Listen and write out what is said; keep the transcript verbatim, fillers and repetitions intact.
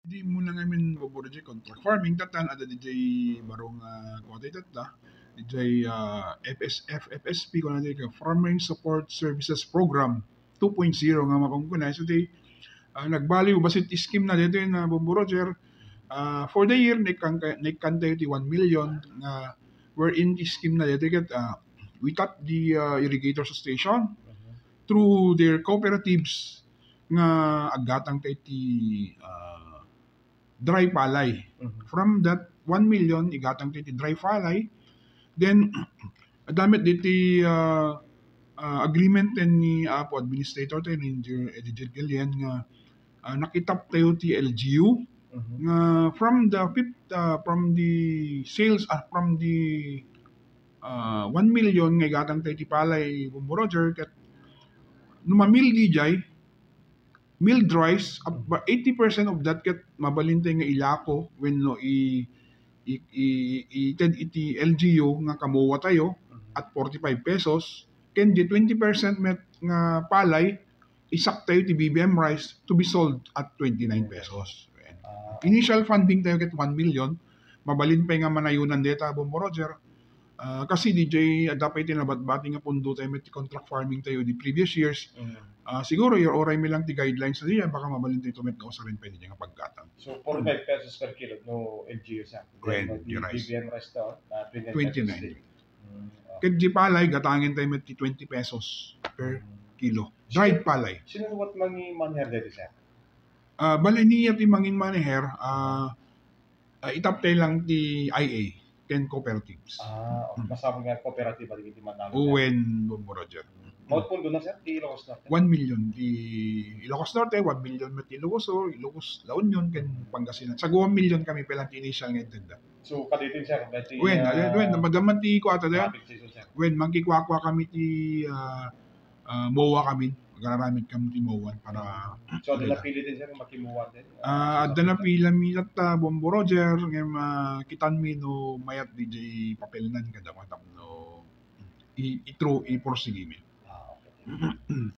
Di muna ngamin, Bombo Roger, contract farming, tatan, ada D J Barong, ah, kuwatay tatta, D J, ah, F S F, F S P, kuna di ka, Farming Support Services Program two point zero nga makungkuna. So, di, ah, nagbaliw, basit scheme na dito yun, ah, Bombo Roger. Ah, for the year, naikkan-, naikkan tayo ti one million nga wherein the scheme na dito, ket, ah, we tap the, ah, irrigator station through their cooperatives nga aggatang tayo ti, ah, dry palay. Mhm. From that one million, igatang tayo ti dry palay. Then, adda met diti, ah, ah, agreement ten ni Apo Administrator tayo, ni Engineer Eddie Gillian, nga, ah, nakitap tayo ti L G U. Mhm. Nga from the fifth, ah, from the sales, ah, from the, ah, one million nga igatang tayo ti palay, Bombo Roger, ket no mamil di jay, milled rice, ab-, ba, eighty percent of that ket mabalin tayo nga ilako wenno i-, i-, i-, ited iti L G U nga kamowa tayo at forty-five pesos, ken di twenty percent met nga palay, isak tayo ti B B M rice to be sold at twenty-nine pesos. Ah. Initial funding tayo ket one million, mabalin pay nga manayunan deta, Bombo Roger. Ah, kasi D J, adda pay ti nabatbati nga pundo tayo met ti contract farming tayo di previous years. Mm. Ah, siguro, uray mi lang ti guidelines na diyan, baka mabalin tayo met nga usaren pay diyan nga paggatang. So, forty-five pesos per kilo no L G U, sir. Then, Wen, no, di you're right. B B M rice to, ah, twenty-nine pesos. Twenty-nine. Mm, okay. Ket di palay, gatangen tayo met ti twenty pesos per Mm. kilo. Dried palay. Sino, sino met mangin-maneher dito, sir? Ah, bale, niya ti mangin-maneher, ah, ah, itap tayo lang ti I A ken cooperatives. Ah, okay. Mm. Masapul nga cooperative, adi, iti manalo, sir. Wen, Bombo Roger. Mm. Maut pundo na, sir, ti Ilocos Norte? One million ti Ilocos Norte, one million met ti Ilocos Sur, Ilocos La Union, ken Pangasinan. Sa one million kami pay lang ti initial nga intenda. So, kadito, sir, dati, Wen, ah, wen, madama ti kuwata, sir. Rapid season, sir. Wen, mangkikuakua kami ti, ah, ah, mowa kami. Agraramid kami ti mowa para So, adda napili din, sir, makimowa din? Ah, adda napili mi tatta, Bombo Roger, ngem, ah, kitan mi no mayat di jay papelnan kada tapno i-, itro, iporsigi mi. Ah, okay.